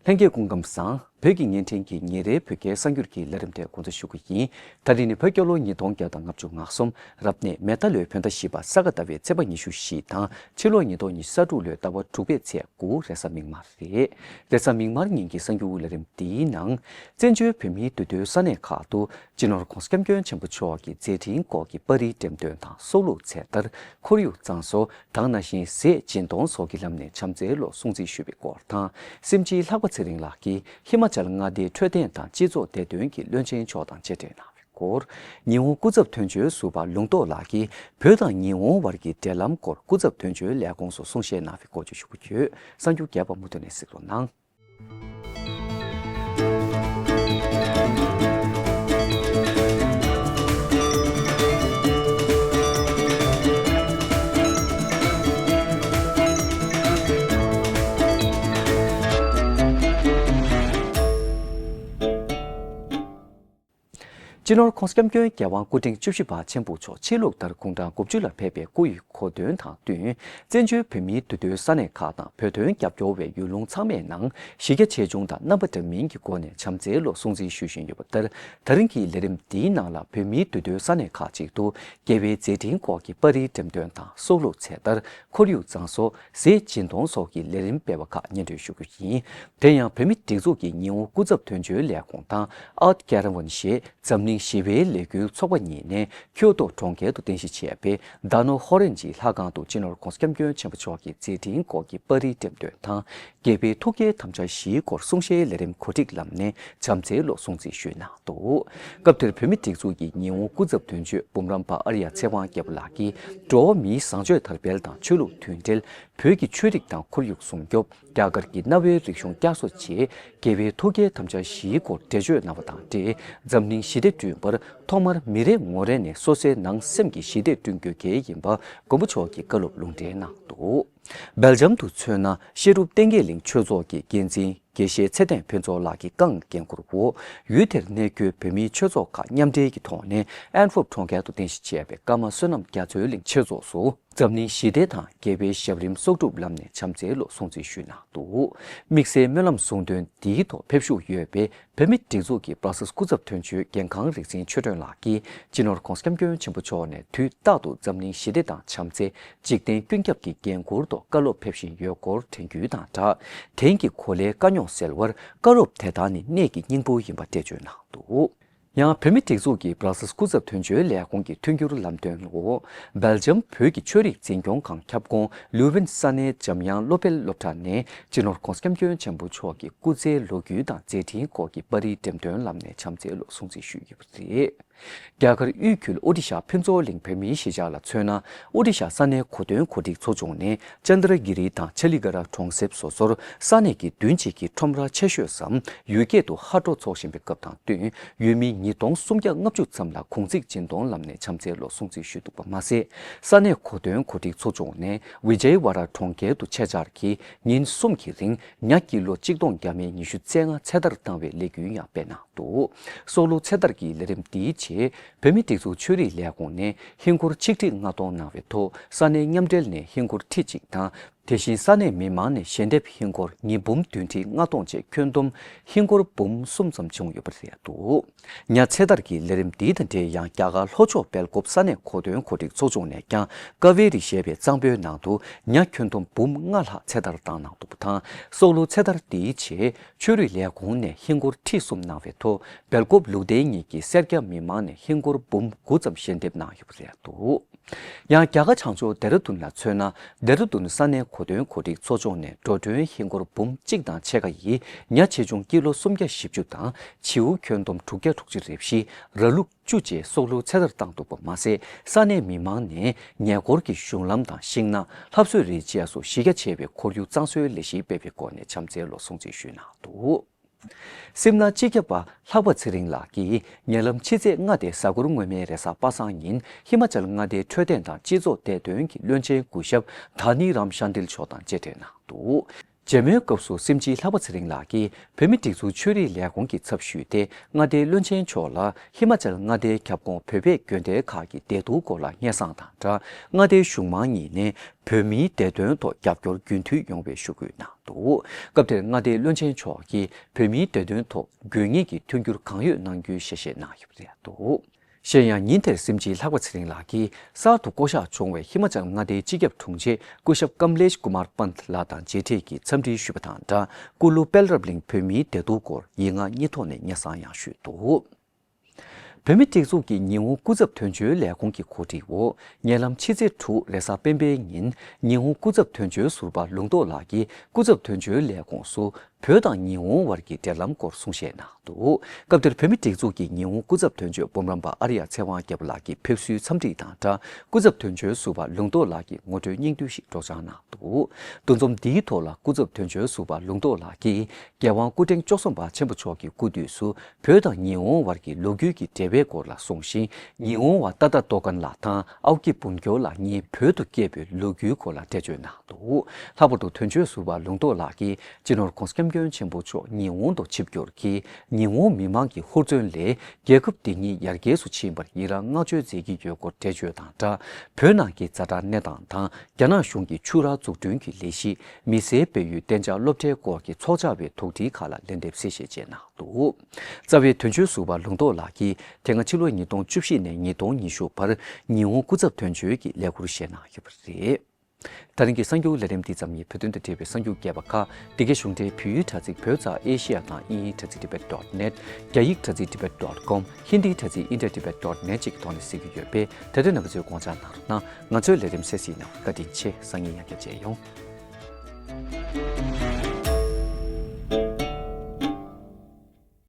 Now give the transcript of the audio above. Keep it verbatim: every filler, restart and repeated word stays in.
ལྷན་རྒྱས་སྐུ་ཁམས་བཟང་། བོད་ཀྱི་བརྙན་འཕྲིན་གྱི་ཉིན་རེའི་བོད་སྐད་གསར་འགྱུར་གྱི་ལས་རིམ་དེ་འགོ་འཛུགས་ཞུ་གི་ཡིན། ད་རིང་ནི་བོད་རྒྱལ་ལོ་ཉིས་སྟོང་བརྒྱ་དང་ལྔ་བཅུ་ང་གསུམ། རབ་གནས་མེ་རྟ་ལོའི་བོད་ཟླ་བཞི་པ་ས་ག་ཟླ་བའི་ཚེས་པ་ཉི་ཤུ་བཞི་དང་ཕྱི་ལོ་ཉིས་སྟོང་ཉི་ཤུ་རྩ་དྲུག་ལོའི་ཟླ་བ་དྲུག་པའི་ཚེས་དགུ་རེས་གཟའ་མིག་དམར་རེད། རེས་གཟའ་མིག་དམར་ཉིན་གྱི་གསར་འགྱུར་ལས་རིམ་འདིའི་ནང་། བཙན་བྱོལ་བོད་མིའི་འདུས་སྡོད་ས་གནས་ཁག་ཏུ་སྤྱི་ནོར་༸གོང་ས་༸སྐྱབས་མགོན་ཆེན་པོ་མཆོག་གི་མཛད་འཕྲིན་སྐོར་གྱི་པར་རིས་འགྲེམས་སྟོན་དང་། སྲོག་བླུ་ཚེ་ཐར། ཁོར་ཡུག་གཙང་བཟོ། དེ་ནང་བཞིན་ཟས་སྦྱིན་གཏོང་སོགས་ཀྱི་ལམ་ནས་བྱམས་བརྩེའི་བློ་སྲུང་བརྩི་ཞུས་པའི་སྐོར་དང་། སེམས་ཅན་ལྷག་པ་ཚེ་རིང་ལགས་ཀྱིས་ཧི་མ་ཅལ་མངའ་སྡེའི་འཕྲོད་བསྟེན་དང་སྤྱི་ཚོགས་བདེ་དོན་གྱི་བློན་ཆེན་མཆོག་དང་མཇལ་འཕྲད་གནང་བའི་སྐོར། ཉི་ཧོང་སྐུ་ཚབ་དོན་གཅོད་ཟུར་པ་ལུང་རྟོགས་ལགས་ཀྱིས་བོད་དང་ཉི་ཧོང་བར་གྱི་འབྲེལ་ལམ་སྐོར་སྐུ་ཚབ་དོན་གཅོད་ལས་ཁུངས་སུ་གསུང་བཤད་གནང་བའི་སྐོར་བཅས་ཞུ་རྒྱུ་ཡོད། གསར་འགྱུར་རྒྱས་པ་མུ་མཐུད་ནས་གཟིགས་རོགས་གནང་། སྤྱི་ནོར་༸གོང་ས་༸སྐྱབས་མགོན་རྒྱལ་དབང་སྐུ་ཕྲེང་བཅུ་བཞི་པ་ཆེན་པོ་མཆོག་ཕྱི་ལུགས་ལྟར་དགུང་གྲངས་དགུ་བཅུ་ལ་ཕེབས་པའི་སྐུ་ཡི་གོ་སྟོན་དང་བསྟུན། བཙན་བྱོལ་བོད་མིའི་འདུས་སྡོད་ས་གནས་ཁག་དང་བོད་དོན་རྒྱབ་སྐྱོར་བའི་ཡུལ་ལུང་ཚང་མའི་ནང་གཞི་རྒྱ་ཆེ་ཆུང་དང་རྣམ་པ་འདྲ་མིན་གྱི་སྒོ་ནས་བྱམས་བརྩེའི་བློ་སྲུང་བརྩི་ཞུ་བཞིན་ཡོད་པ་ལྟར། ད་རིང་གི་ལས་རིམ་འདིའི་ནང་ལ་བོད་མིའི་འདུས་སྡོད་ས་གནས་ཁག་ཅིག་ཏུ་རྒྱལ་བའི་མཛད་འཕྲིན་སྐོར་གྱི་པར་རིས་འགྲེམས་སྟོན་དང་། སྲོག་བླུ་ཚེ་ཐར། ཁོར་ཡུག་གཙང་བཟོ། ཟས་སྦྱིན་གཏོང་སོགས་ཀྱི་ལས་རིམ་སྤེལ་བ་ཁག་སྙན་སྒྲོན་ཞུ་རྒྱུ་ཡིན། དེ་ཡང་བོད་མིའི་སྒྲིག་འཛུགས་ཀྱི་ཉི་ཧོང་སྐུ་ཚབ་དོན་གཅོད་ལས་ཁུངས་དང་། Art Caravan ཞེས་འཛམ་གླིང་ཞི་བའི་ལས་འགུལ་ཚོགས་པ་གཉིས་ནས་ཁྱོ་ཏོ་གྲོང་ཁྱེར་དུ་རྟེན་གཞི་བྱས་པའི་ཟླ་ནོར་ཧོ་རན་གྱི་ལྷ་ཁང་དུ་སྤྱི་ནོར་༸གོང་ས་༸སྐྱབས་མགོན་ཆེན་པོ་མཆོག་གི་མཛད་འཕྲིན་སྐོར་གྱི་པར་རིས་འགྲེམས་སྟོན་དང་། རྒྱལ་བའི་ཐུགས་བསྐྱེད་དམ་བཅའ་བཞིའི་སྐོར་གསུང་བཤད་ལས་རིམ་གོ་སྒྲིག་ལམ་ནས་བྱམས་བརྩེའི་བློ་སྲུང་བརྩི་ཞུས་གནང་འདུག། སྐབས་དེར་བོད་མིའི་སྒྲིག་འཛུགས་ཀྱི་ཉི་ཧོང་སྐུ་ཚབ་དོན་གཅོད་འབུམ་རམས་པ་ཨར་ཡ་ཚེ་དབང་རྒྱལ་པོ་ལགས་ཀྱིས། འགྲོ་བ་མིའི་བཟང་སྤྱོད་དར་སྤེལ་དང་ཆོས་ལུགས་མཐུན་སྒྲིལ། བོད་ཀྱི་ཆོས་རིག་དང་ཁོར་ཡུག་སྲུང་སྐྱོབ། རྒྱ་གར་གྱི་གནའ་བོའི་རིག་གཞུང་བསྐྱར་གསོ་བཅས་རྒྱལ་བའི་ཐུགས་བསྐྱེད་དམ་བཅའ་བཞིའི་སྐོར་འགྲེལ་བརྗོད་གནང་བ་དང་འབྲེལ། འཛམ་གླིང་ཞི་བདེ་བསྐྲུན་པར་ཐོག་མར་མི་རེ་ངོ་རེ་ནས་སོ་སོའི་ནང་སེམས་ཀྱི་ཞི་བདེ་བསྐྲུན་དགོས་གལ་ཡིན་པ་མགོན་པོ་མཆོག་གི་བཀའ་སློབ་ལུང་འདྲེན་གནང་འདུག། སྦེལ་ཇམ་དུ་མཚོན་ན། བཤད་སྒྲུབ་བསྟན་རྒྱས་གླིང་ཆོས་ཚོགས་ཀྱི་འགན་འཛིན་དགེ་བཤེས་ཚེ་བརྟན་ཕུན་ཚོགས་ལགས་ཀྱིས་བཀའ་འགན་འཁུར་འོག་ཡུལ་དེར་གནས་འཁོད་བོད་མིའི་ཆོས་ཚོགས་ཁག་མཉམ་འབྲེལ་གྱི་ཐོག་ནས་ཨན་ཕོབ་གྲོང་ཁྱེར་དུ་རྟེན་གཞི་བྱས་པའི་ཀརྨ་བསོད་ནམས་རྒྱ་མཚོའི་གླིང་ཆོས་ཚོགས་སུ། འཛམ་གླིང་ཞི་བདེ་དང་རྒྱལ་བའི་ཞབས་རིམ་གསོག་སྒྲུབ་ལམ་ནས་བྱམས་བརྩེའི་བློ་སྲུང་བརྩི་ཞུས་གནང་འདུག། དམིགས་བསལ་སྨོན་ལམ་གསུང་འདོན་འདིའི་ཐོག་ཕེབས་ཞུགས་ཡོད་པའི་བོད་མིའི་སྒྲིག་འཛུགས་ཀྱི་བྷར་སེལ་སྐུ་ཚབ་དོན་གཅོད་རྒན་ཁང་རིག་འཛིན་ཆོས་སྒྲོན་ལགས་ཀྱིས། སྤྱི་ནོར་༸གོང་ས་༸སྐྱབས་མགོན་ཆེན་པོ་མཆོག་ནས་དུས་རྟག་ཏུ་འཛམ་གླིང་ཞི་བདེ་དང་བྱམས་བརྩེ། འཇིག་རྟེན་ཀུན་ཁྱབ་ཀྱི་འགན་འཁུར་ཐོག་བཀའ་སློབ་ཕེབས་བཞིན་ཡོད་སྐོར་དྲན་སྐུལ་དང་སྦྲགས། དེང་གི་གོ་ལའི་དཀའ་རྙོག་སེལ་བར་བཀའ་སློབ་དེ་དག་ནི་གནད་ཀྱི་སྙིང་པོ་ཡིན་པ་འགྲེལ་བརྗོད་གནང་འདུག། ཡང་བོད་མིའི་སྒྲིག་འཛུགས་ཀྱི་བྷར་སེལ་སྐུ་ཚབ་དོན་གཅོད་ལས་ཁུངས་ཀྱི་མཐུན་འགྱུར་ལམ་སྟོན་འོག་སྦེལ་ཇམ་བོད་ཀྱི་ཆོས་རིག་འཛིན་སྐྱོང་ཁང་ཁྱབ་ཁོངས་ལུ་ཝིན་ས་གནས་འཇམ་དབྱངས་སློབ་དཔེ་སློབ་གྲྭ་ནས་སྤྱི་ནོར་༸གོང་ས་༸སྐྱབས་མགོན་ཆེན་པོ་མཆོག་གི་སྐུ་ཚེའི་ལོ་རྒྱུས་དང་མཛད་འཕྲིན་སྐོར་གྱི་པར་རིས་འགྲེམས་སྟོན་ལམ་ནས་བྱམས་བརྩེའི་བློ་སྲུང་བརྩི་ཞུས་ཡོད་པ་རེད། རྒྱ་གར་དབུས་ཁུལ་ཨོ་ཏི་ཤ་ཕུན་ཚོགས་གླིང་བོད་མིའི་གཞིས་ཆགས་ལ་མཚོན་ན། ཨོ་ཏི་ཤ་ས་གནས་གོ་སྟོན་གོ་སྒྲིག་ཚོགས་ཆུང་ནས་ཅན་དྲ་གི་རི་དང་ཆ་ལི་ག་ར་གྲོང་གསེབ་སོ་སོར་ས་གནས་ཀྱི་བདུན་གཅིག་གི་ཁྲོམ་ར་ཆེ་ཤོས་སམ་ཡུལ་སྐད་དུ་ཧ་ཀྲོ་འཚོགས་བཞིན་པའི་སྐབས་དང་བསྟུན། ཡུལ་མི་ཉིས་སྟོང་སུམ་བརྒྱ་ལྔ་བཅུ་ཙམ་ལ་གུང་ཚིགས་སྦྱིན་གཏོང་ལམ་ནས་བྱམས་བརྩེའི་བློ་སྲུང་བརྩི་ཞུས་འདུག་པ་མ་ཟད། ས་གནས་གོ་སྟོན་གོ་སྒྲིག་ཚོགས་ཆུང་ནས་ཝི་ཇའི་ཝ་ར་གྲོང་ཁྱེར་དུ་ཆེད་བཅར་གྱིས་ཉིན་གསུམ་གྱི་རིང་ཉ་ཀི་ལོ་གཅིག་སྟོང་བརྒྱ་མེད་ཉི་ཤུ་རྩ་ལྔ་ཚེ་ཐར་བཏང་བའི་ལས་འགུལ་ཡང་སྤེལ་གནང་འདུག། སྲོག་བླུ་ཚེ་ཐར་གྱི་ལས་རིམ་འདིའི་ཆེད། བོད་མིའི་སྒྲིག་འཛུགས་ཆོས་རིག་ལས་ཁུངས་ནས་ཧིན་སྒོར་ཆིག་ཁྲི་ལྔ་སྟོང་གནང་བའི་ཐོག་ས་གནས་མཉམ་འབྲེལ་ནས་ཧིན་སྒོར་ཁྲི་གཅིག་དང་། དེ་བཞིན་ས་གནས་མི་མང་ནས་ཞལ་འདེབས་ཧིན་སྒོར་ཉིས་འབུམ་བདུན་ཁྲི་ལྔ་སྟོང་བཅས་ཁྱོན་བསྡོམས་ཧིན་སྒོར་འབུམ་གསུམ་ཙམ་བྱུང་ཡོད་པ་རེད་འདུག། ཉ་ཚེ་ཐར་གྱི་ལས་རིམ་འདི་དང་འབྲེལ་ཡང་རྒྱ་གར་ལྷོ་ཕྱོགས་སྦེལ་ཀོབ་ས་གནས་གོ་སྟོན་གོ་སྒྲིག་ཚོགས་ཆུང་ནས་ཀྱང་ཀ་ཝེ་རི་ཞེས་པའི་གཙང་པོའི་ནང་དུ་ཉ་ཁྱོན་བསྡོམས་འབུམ་ལྔ་ལྷག་ཚེ་ཐར་བཏང་གནང་འདུག་པ་དང་། སྲོག་བླུ་ཚེ་ཐར་འདིའི་ཆེད། ཆོས་རིག་ལས་ཁུངས་ནས་ཧིན་སྒོར་ཁྲི་གསུམ་གནང་བའི་ཐོག་སྦེལ་ཀོབ་ལུགས་བདེ་གཉིས་ཀྱི་སེར་སྐྱ་མི་མང་ནས་ཧིན་སྒོར་འབུམ་དགུ་ཙམ་ཞལ་འདེབས་གནང་ཡོད་པ་རེད་འདུག། ཡང་རྒྱ་གར་བྱང་ཕྱོགས་ལྡེ་ར་ལྡུན་ལ་མཚོན་ན། ལྡེ་ར་ལྡུན་ས་གནས་གོ་སྟོན་གོ་སྒྲིག་ཚོགས་ཆུང་ནས་འགྲོ་གྲོན་ཧིན་སྒོར་འབུམ་གཅིག་དང་ཕྱེད་ཀ་ཡིས་ཉ་ཆེ་ཆུང་ཀི་ལོ་སུམ་བརྒྱ་བཞི་བཅུ་དང་བྱིའུ་ཁྱོན་བསྡོམས་དྲུག་བརྒྱ་དྲུག་ཅུ་རེ་བཞི། ར་ལུག་བཅུ་བཅས་སྲོག་བླུ་ཚེ་ཐར་བཏང་འདུག་པ་མ་ཟད། ས་གནས་མི་མང་ནས་ཉེ་འཁོར་གྱི་གཞུང་ལམ་དང་ཤིང་ནགས་ལྷ་བཟོ་རིགས་བཅས་སུ་གཞི་རྒྱ་ཆེ་བའི་ཁོར་ཡུག་གཙང་བཟོའི་ལས་གཞི་སྤེལ་བའི་སྒོ་ནས་བྱམས་བརྩེའི་བློ་སྲུང་བརྩི་ཞུས་གནང་འདུག། སིམ་ལ་སྤྱི་ཁྱབ་པ་ལྷག་པ་ཚེ་རིང་ལགས་ཀྱིས་ཉེ་ལམ་ཕྱི་ཚེས་ལྔ་སྟེ་གཟའ་འཁོར་སྔོན་མའི་རེས་གཟའ་པ་སངས་ཉིན་ཧི་མ་ཅལ་མངའ་སྡེའི་འཕྲོད་བསྟེན་དང་སྤྱི་ཚོགས་བདེ་དོན་གྱི་བློན་ཆེན་སྐུ་ཞབས་དྷ་ནི་རམ་ཤཱན་ཏིལ་མཆོག་དང་མཇལ་འཕྲད་གནང་འདུག། མཇལ་མོལ་སྐབས་སུ་སེམས་ཅན་ལྷག་པ་ཚེ་རིང་ལགས་ཀྱིས་བོད་མིའི་སྒྲིག་འཛུགས་ཆོས་རིག་ལས་ཁུངས་ཀྱི་ཚབ་ཞུས་ཏེ། མངའ་སྡེའི་བློན་ཆེན་མཆོག་ལ་ཧི་མ་ཅལ་མངའ་སྡེའི་ཁྱབ་ཁོངས་བོད་པའི་དགོན་སྡེ་ཁག་གི་བདེ་སྡུག་སྐོར་ལ་སྙན་སེང་དང་སྦྲགས། མངའ་སྡེའི་གཞུང་མང་གཉིས་ནས་བོད་མིའི་བདེ་དོན་ཐོག་རྒྱབ་སྐྱོར་རྒྱུན་མཐུད་ཡོང་བའི་ཞུ་སྐུལ་གནང་འདུག་སྐབས་དེར་མངའ་སྡེའི་བློན་ཆེན་མཆོག་གིས་བོད་མིའི་བདེ་དོན་ཐོག་དགོས་ངེས་ཀྱི་མཐུན་འགྱུར་གང་ཡོད་གནང་རྒྱུའི་ཞལ་བཞེས་གནང་ཡོད་པ་རེད་འདུག་གཞན་ཡང་ཉིན་དེར་སེམས་ཅན་ལྷག་པ་ཚེ་རིང་ལགས་ཀྱིས་གསར་དུ་བསྐོ་གཞག་བྱུང་བའི་ཧི་མ་ཅལ་མངའ་སྡེའི་སྤྱི་ཁྱབ་དྲུང་ཆེ་སྐུ་ཞབས་ཀམ་ལེཤ་ཀུ་མར་པནྟ་ལགས་དང་མཇལ་འཕྲད་ཀྱིས་འཚམས་འདྲི་ཞུས་པ་དང་སྦྲགས། ཀུ་ལུ་དཔལ་རབ་གླིང་བོད་མིའི་བདེ་སྡུག་སྐོར་ཡིག་ངག་གཉིས་ཐོག་ནས་སྙན་སེང་ཡང་ཞུས་འདུག་བོད་མིའི་སྒྲིག་འཛུགས་ཀྱི་ཉི་ཧོང་སྐུ་ཚབ་དོན་གཅོད་ལས་ཁུངས་ཀྱི་གོ་སྒྲིག་འོག་ཉེ་ལམ་ཕྱི་ཚེས་དྲུག་རེས་གཟའ་སྤེན་པའི་ཉིན་ཉི་ཧོང་སྐུ་ཚབ་དོན་གཅོད་ཟུར་པ་ལུང་རྟོགས་ལགས་ཀྱིས་སྐུ་ཚབ་དོན་གཅོད་ལས་ཁུངས་སུ་བོད་དང་ཉི་ཧོང་བར་གྱི་འབྲེལ་ལམ་སྐོར་གསུང་བཤད་གནང་འདུག་སྐབས་དེར་བོད་མིའི་སྒྲིག་འཛུགས་ཀྱི་ཉི་ཧོང་སྐུ་ཚབ་དོན་གཅོད་འབུམ་རམས་པ་ཨ་རི་ཡ་ཚེ་དབང་རྒྱལ་པོ་ལགས་ཀྱིས་ཕེབས་བསུའི་འཚམས་འདྲི་དང་སྦྲགས། སྐུ་ཚབ་དོན་གཅོད་ཟུར་པ་ལུང་རྟོགས་ལགས་ཀྱིས་ངོ་སྤྲོད་སྙིང་བསྡུས་ཤིག་སྒྲོག་སྦྱང་གནང་འདུག་འདུ་འཛོམས་འདིའི་ཐོག་ལ་སྐུ་ཚབ་དོན་གཅོད་ཟུར་པ་ལུང་རྟོགས་ལགས་ཀྱིས་རྒྱལ་དབང་སྐུ་ཕྲེང་བཅུ་གསུམ་པ་ཆེན་པོ་མཆོག་གི་སྐུ་དུས་སུ་བོད་དང་ཉི་ཧོང་བར་གྱི་ལོ་རྒྱུས་ཀྱི་འབྲེལ་བའི་སྐོར་ལ་གསུངས་ཤིང་། ཉི་ཧོང་བ་ཏཱ་ཏཱ་རྡོ་ཀན་ལགས་དང་ཨའོ་ཀི་བུན་ཀྱོ་ལགས་གཉིས་བོད་དུ་སྐྱེས་པའི་ལོ་རྒྱུས་སྐོར་ལ་འགྲེལ་བརྗོད་གནང་འདུག་ལྷག་པར་དུ་དོན་གཅོད་ཟུར་པ་ལུང་རྟོགས་ལགས་ཀྱིས་སྤྱི་ནོར་༧གོང་ས་༧སྐྱབས་མགོན་ཆེན་པོ་མཆོག་ཉི་ཧོང་དུ་ཆིབས་བསྒྱུར་གྱིས་ཉི་ཧོང་མི་མང་གི་ཧུར་བརྩོན་ལས་རྒྱལ་ཁབ་འདི་ཉིད་ཡར་རྒྱས་སུ་ཕྱིན་པར་ཡི་རངས་བསྔགས་བརྗོད་མཛད་ཀྱི་ཡོད་སྐོར་འགྲེལ་བརྗོད་དང་སྦྲགས། བོད་ནང་གི་ཛ་དྲག་གནས་སྟངས་དང་རྒྱ་ནག་གཞུང་གི་ཆུ་རགས་འཛུགས་སྐྲུན་གྱི་ལས་གཞི། མི་སེར་སྤེལ་ཡུལ་གཏན་འཇགས་སློབ་གྲྭའི་སྐོར་གྱི་ཚོགས་བཅར་བའི་དོགས་འདྲི་ཁག་ལ་ལན་འདེབས་གསལ་བཤད་བཅས་གནང་འདུག་རྩ་བའི་དོན་གཅོད་ཟུར་པ་ལུང་རྟོགས་ལགས་ཀྱིས་དེ་སྔ་ཕྱི་ལོ་ཉིས་སྟོང་བཅུ་བཞི་ནས་ཉིས་སྟོང་ཉི་ཤུ་བར་ཉི་ཧོང་སྐུ་ཚབ་དོན་གཅོད་ཀྱི་ལས་ཁུར་བཞེས་གནང་ཡོད་པ་རེད། ད་རིང་གི་གསར་འགྱུར་ལས་རིམ་འདི་ཙམ་ཡིན། བོད་དོན་དང་འབྲེལ་བའི་གསར་འགྱུར་རྒྱས་པ་ཁག་འདི་གའི་གཞུང་འབྲེལ་བོད་ཡིག་དྲ་ཚིགས་བོད་ཙ་ཨེ་ཤི་ཡ་དང་དབྱིན་ཡིག་དྲ་ཚིགས་tibet dot net། རྒྱ་ཡིག་དྲ་ཚིགས་tibet dot com། ཧིན་དིའི་དྲ་ཚིགས india tibet dot net་བཅས་ཀྱི་ཐོག་ནས་གཟིགས་ཀྱི་ཡོད་པས། ད་ལྟའི་རྣམ་པ་ཚོས་དགོངས་འཇགས་གནང་རོགས་གནང་། ང་ཚོའི་ལས་རིམ་གསན་གཟིགས་གནང་བར་བཀའ་དྲིན་ཆེ། སང་ཉིན་ཡང་བསྐྱར་མཇལ་ཡོང་།